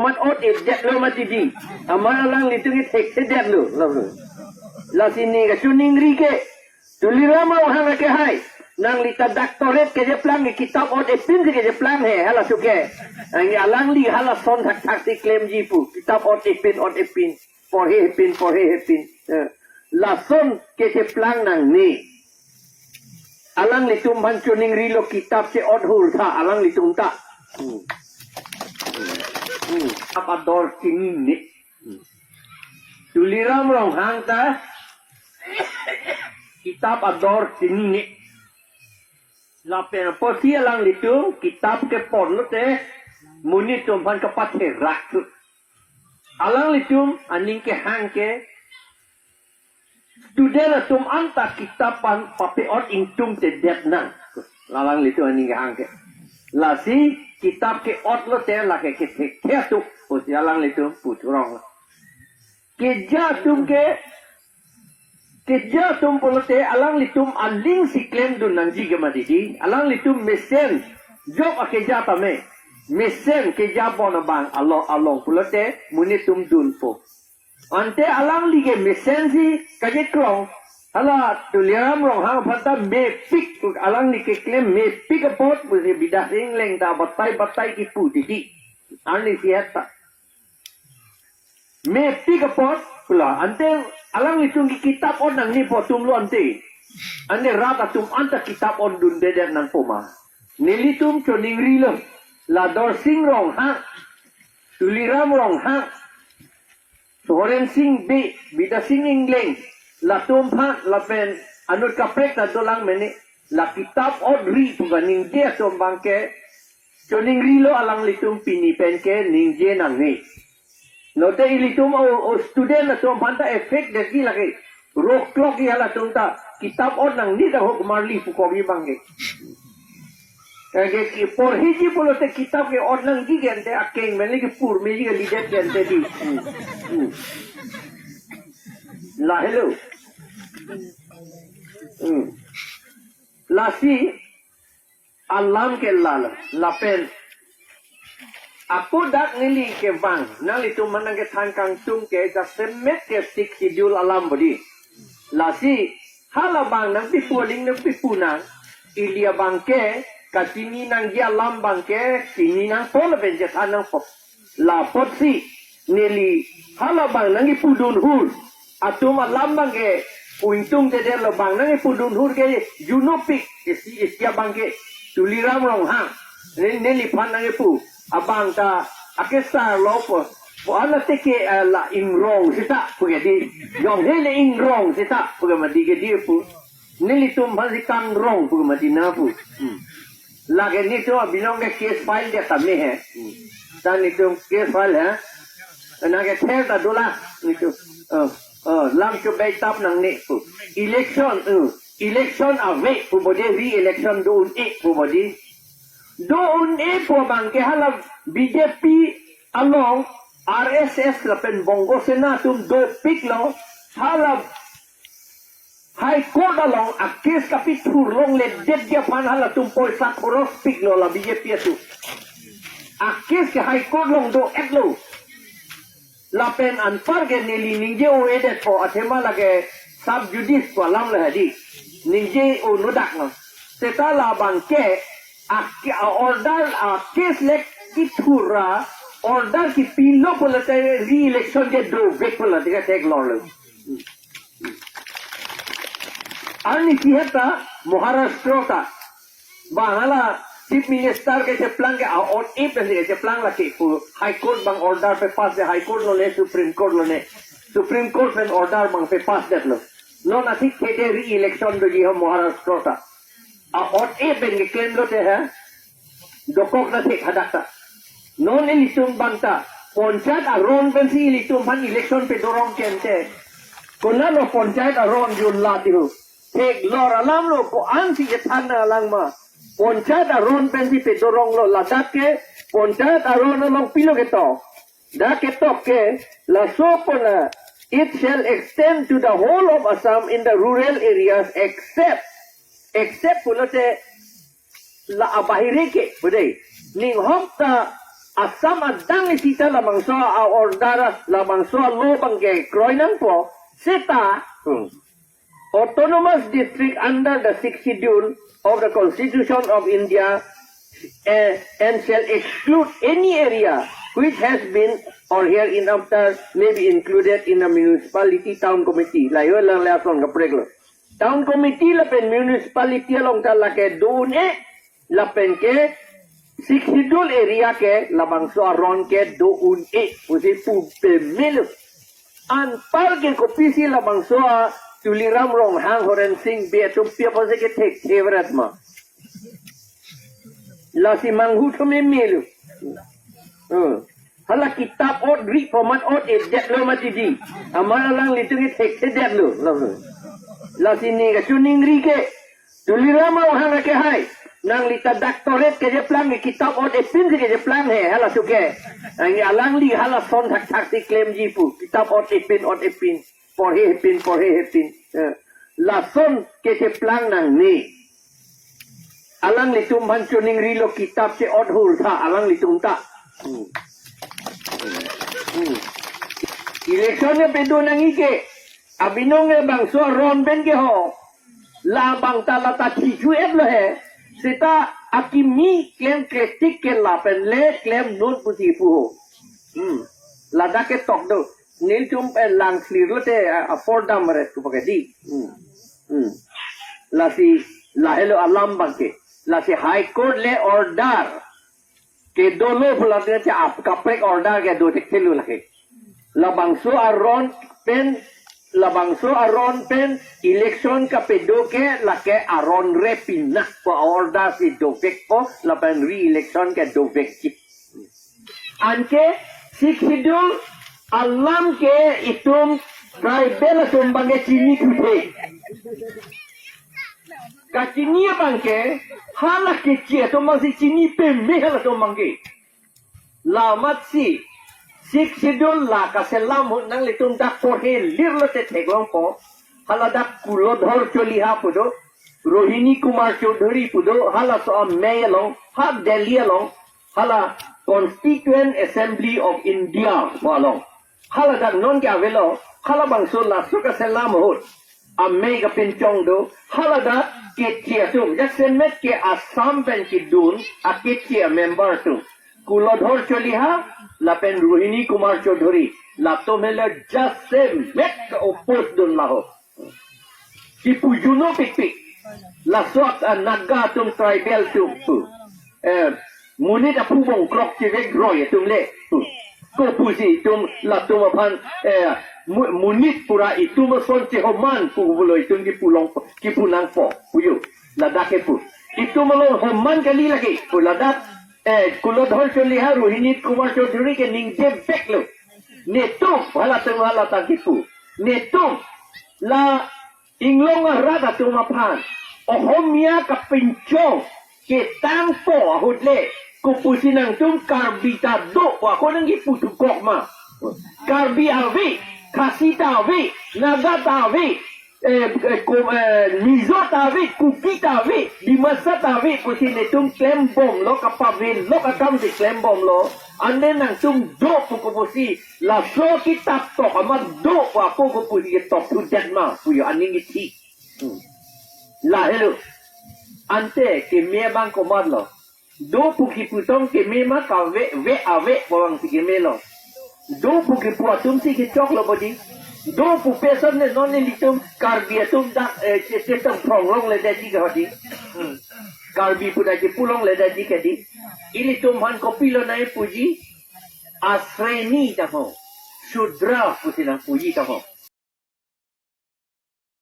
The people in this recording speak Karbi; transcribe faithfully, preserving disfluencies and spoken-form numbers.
Mat ot-edetlo mati di. Amat alanglitum ithekthedetlo. Lasi ne kachiningri ke. Tuliram Ronghang akehai. Nangli ta doctorate kejeplang ke kitap ot-epin si kejeplang he. Halaso ke. Anke alangli halason thakthak si klemji pu. Kitap ot-epin, ot-epin. Porhe-epin, porhe-epin. Eh. Lason kejeplang nangne. Alanglitum aphan chiningrilo kitap che-ot hur tha alanglitum ta. Hmm. Hmm. Kitap ador chinine. Hmm. Tuliram Ronghang ta kitap ador chinine. Lapen apotsi alanglitum kitap kepon lote monit atum aphan kapatherak thu. Alanglitum aning kehang ke student atum anta kitap aphan pape-ot ingtungtedet nang. Alanglitum aning kehang ke. Lasi kitap ke-ot lote lake kethekthek thu. Pusi alanglitum puthurong. Keja atum ke, keja atum pulote alanglitum aling si klemdun nangji ke mati di. Alanglitum mesen. Jok akeja tame. Mesen keja bon abang along, along pulote monit atum dunpo. Ante alangli ke mesen si kajekrong. Hala Tuliram Ronghang aphan ta mepik, alangli keklem mepik apot pusi Bidya Sing Engleng ta batai batai kipu di di. Arni si het ta. Mepik apot pula, ante alanglitum ke kitap ot nangne pu atumlo ante. Ante rat atum anta kitap ot dundedet nangpo ma. Nelitum chiningrilo. La Dorsing Ronghang, Tuliram Ronghang, Soren Sing Bey, Bidya Sing Engleng, latum aphan, lapen anut kaprek ta dolang mene, la kitap ot ri pu kaningje atum abang ke, chiningrilo alanglitum pini pen ke ningje nangne. Lote ilitum o, o student atum aphan ta effect detji lake. Roklokji halatum ta. Kitap ot nangne ta hok marli pukokji abang ke. Ke, ke, ke porheji pulote kitap ke ot nangji ke ante akeng mene ke pur meji ke lidet ke ante di. Hmm. Hmm. La hello. Hmm. Lasi alam ke lalo, lapen ako dak neli kevang, nanglitum aphan nangkethan kangtung ke jasemet ke Sixth Schedule alam bodi. Lasi halabang nangpipu aling nangpipu nang, ili abang ke kachini nangji alam abang ke chini nangpo lapen chethan nangpo. La apotsi neli halabang nangkipudun hur atum alam abang ke pu ingtungtedetlo, bang nangkipudun hur ke junopik isi isi abang ke Tuliram Ronghang. Ne, neliphan nangkipu abang ta akesar lo po. Pu ana teke, eh, la ingrong seta pu ke di. Jong hele ingrong seta pu ke mati ke di pu. Nelitum aphan si kangrong pu ke mati na pu. Hmm. Lake netum abinong ke case file det tame he. Hmm. Ta netum case file he. Nangkether ta dolang netum. Oh, oh, lam chobei tap nangne pu. Election, uh, election ave pu bodi, re-election do un-e pu bodi. Do un-e pu abang ke hala B J P along R S S lapen Bongo Sena atum dopiklo, hala High Court along a case kapithur longledetji aphan halatum poisa khoros piklo la B J P atum. A case ke High Court along do-etlo. Lapen anpar ke neli ningje-o-edet po, athema lake sub judice pu alam le hadi. Ningje-o-nodak lo. Seta labang ke a, a order, a case le kithur ra order kipilo pulote re-election ke dovek pulote ke theklonglo. Arni si het ta Maharashtra ta. Bang hala Chief Minister kecheplang ke a-ot-e pensi kecheplang lake pu High Court abang order pepass de, High Court lone, Supreme Court lone. Supreme Court pen order abang pepass detlo. Non athik thede re-election doji ha Maharashtra ta. A-ot-e pen keklem lote ha. Dokok na thek hadak ta. Non ilitum abang ta. Panchayat aron pensi ilitum aphan election pedorong ke ante. Konatlo panchayat aron jun la dihu. Theklong alam lo ko-ansi kethan nanglang ma. Panchayat aron pensi pedoronglo ladak ke. Panchayat aron along pilo ketok. Dak ketok ke laso pona, it shall extend to the whole of Assam in the rural areas except, except pulote la abahire ke, bode. Ning hok ta Assam adang isi ta labangso a-order, labangso a-law abangke kroi nangpo. Seta, hmm, autonomous district under the Sixth Schedule of the Constitution of India, eh, and shall exclude any area which has been or hereinafter may be included in a municipality, town committee. Lahei alangle ason kaprek lo. Town committee lapen municipality along ta lake do un-e, lapen ke Sixth Schedule area ke labangso aron ke do un-e pusi pu peme lo. Anpar ke kopisi labangso a Tuliram Ronghang, Horen Sing Bey atum pi apotsi kethekthe veret ma? Lasi manghu thom eme lo. Hmm. Hala kitap ot ri format ot edet lo mati di. Amat alanglitum kethekthe det lo. Lasi ne kachiningri ke, Tuliram Ronghang ke hai, nangli ta doctorate kejeplang ke kitap ot epin si kejeplang he, halaso ke. Ang alangli halason thakthak si klemji pu, kitap ot epin, ot epin, porhe epin, porhe epin. Eh, lason kejeplang nangne. Alanglitum aphan chiningri lo, kitap che ot hur tha alanglitum ta. Hmm. Hmm. Election ne pedo nangji ke. Abinong ke bangso aron pen ke ho. Labang ta la ta chichu et lo he. Seta akimi klem krestik ke lapen le klem non pusi pu ho. Hmm. Ladak ketok do. Nelitum pen lang clear lote a, a fordam ret ko pakadi. Hmm. Hmm. Lasi lahelo alam abangke. Lasi High Court le order kedo lo pulang dia ap kaprek order kedo thekthe lo lake. Labangso aron pen, labangso aron pen election kapedo ke lake aron re pinak pu order si dovekpo lapen re-election ke dovekji. Anke Sixth Schedule alam ke itum tribal atum abangke chini thuthe. Kachini abangke hala keche atum abangsi chini peme halatum abangke. La amatsi Sixth Schedule la kaselam ahut nanglitum dak porhe lir lote theklongpo. Hala dak Kulodhar Choliha pu do, Rohini Kumar Chowdhury pu do, halaso amei along, ha Delhi along, hala Constituent Assembly of India pu along. Haladak non ke avelo, halabangso laso kaselam ahut amei kapinchong do, haladak keche atum, jasemet ke Assam pen kedun akeche amember atum, Kulodhar Choliha lapen Rohini Kumar Chowdhury, latum helo jasemet ke-oppose dun laho. Kipu juno pikpik. Laso a Naga atum tribal atum pu. Eh, monit aphu bongkrok chevek roi atum le pu. Kopusi itum latum aphan, eh, mu-, monit pura itum ason chehoman pu pulo itum kipu long, kipu nangpo puyo. Ladak kepu. Itum along homan kali lake pu ladak, eh, Kulodhar Choliha, Rohini Kumar Chowdhury ke ningjevek lo. Netum halatum hala ta kipu. Netum la inglong arat atum aphan Ohomia kapinchong ketangpo ahut le, kopusi nangtum Karbi ta do pu ako nangkipu thukok ma? Karbi ave, Khasi ta ave, Naga ta ave, eh, eh, ko-, eh, Mizo ta ave, Kuki ta ave, Dimasa ta ave pusi netum klembomlo, kapavelok akam si klembomlo. Ante nangtum do pu kopusi, laso kitap tok amat do pu ako kopusi ketok thudet ma puyo, aning isi. Hmm. Lahelo. Ante keme abang komatlo? Do pu kipu tong keme ma, kave, ve ave pu abangsi kemelo? Do pu kipu atumsi kechoklo bodi. Do pupe ason ne non nelitum Karbi atum dak, eh, che-, chetong phrong longledetji ke hodi. Hmm. Karbi pu dak kipu longledetji ke di. Ilitum aphan kopilo nangpuji? Asreni tangho. Shudra pusi nangpuji tangho.